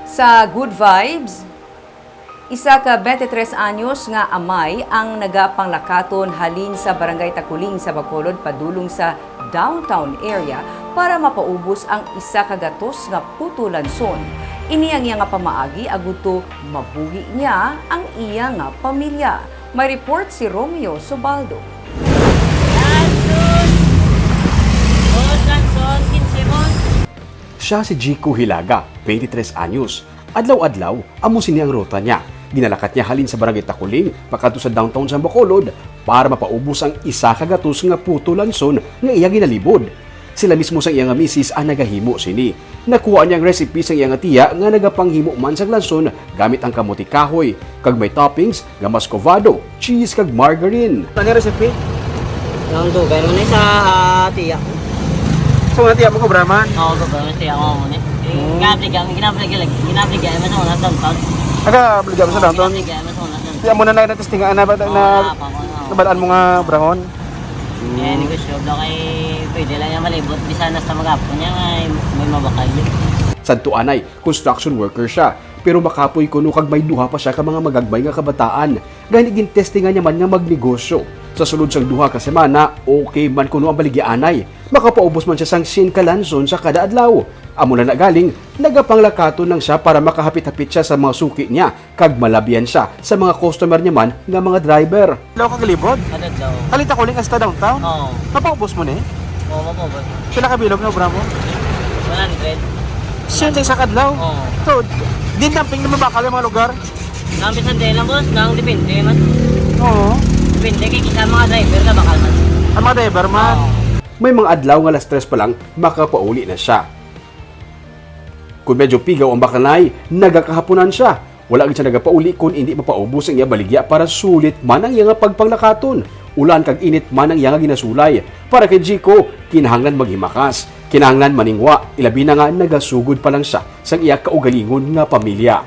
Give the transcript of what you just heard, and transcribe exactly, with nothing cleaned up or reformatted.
Sa Good Vibes, isa ka twenty-three anyos nga amay ang nagapanglakaton halin sa Barangay Takuling sa Bacolod padulong sa downtown area para mapaubos ang isa ka gatos nga puto lanson. Ini ang iya nga pamaagi agud to mabuhi niya ang iya nga pamilya. May report si Romeo Subaldo. Lanson! Dos lanson, quince mo. Siya si Jico Hilaga, twenty-three anyos. Adlaw-adlaw, amo sini ang ruta niya. Ginalakat niya halin sa Barangay Takuling pakadto sa downtown sang Bacolod para mapaubos ang isa ka gatos nga puto lanson nga iya ginalibod. Sila mismo sang iya nga misis ang nagahimo sini. Nakuha niya ang recipe sang iya nga tiya nga nagapanghimo man sang lanson gamit ang kamote kahoy, kag may toppings nga muscovado, cheese, kag margarine. Ano yung recipe? Ang dugay mo na sa, ah, tiya. So, nga tiya mo, kobra man? Oo, kobra man, tiya mo mo ni. Mm. Ginabaligya, ginabaligya, ginabaligya, mas una sa downtown. Aga, baligya mo sa downtown? Ginabaligya, mas una sa downtown. Tiya mo na na testingan na ba, Oo, na, wala pa, wala. Nabalaan mo nga brahon? Eh, Mm. negosyo daw kay pwede lang niya malibot, bisan hasta maghapon niya nga may mabakal yun. Sadto anay, construction worker siya, pero makapoy kuno kag may duha pa siya ka mga magagmay nga kabataan. Gani gintestingan niya man nga magnegosyo. Sa sulod sang duha ka semana, okay man kuno ang baligyaanay. Makapaubos man siya sang singka lanson sa kada adlaw. Amo na nagaling, nagapanglakaton lang siya para makahapit-hapit siya sa mga suki niya, kag malabyan siya sa mga customer niya man nga mga driver. Adlaw ka galibot? Kada adlaw. Halin Takuling hasta downtown? Oo. Mapaubos mo ni? Oo, mapaubos. Pila ka bilog na obra mo? One hundred. Siya sa isa ka adlaw? Oo. So, din damping na mabakal ang mga lugar? Nang bisan din lang, boss, nang depende man. Oo. Depende kay kisa mga driver na bakal man. Ang mga driver man? Oo. May mga adlaw nga alas tres pa lang, makapauli na siya. Kung medyo pigaw ang bakanay, nagakahapunan siya. Wala gid siya nagapauli kon indi mapaubos ang iya baligya para sulit man ang iya nga pagpanglakaton. Ulan kag init man ang iya nga ginasulay. Para kay Jico, kinahanglan maghimakas. Kinahanglan maningwa, ilabi na nga nagasugod pa lang siya sang iya kaugalingon nga pamilya.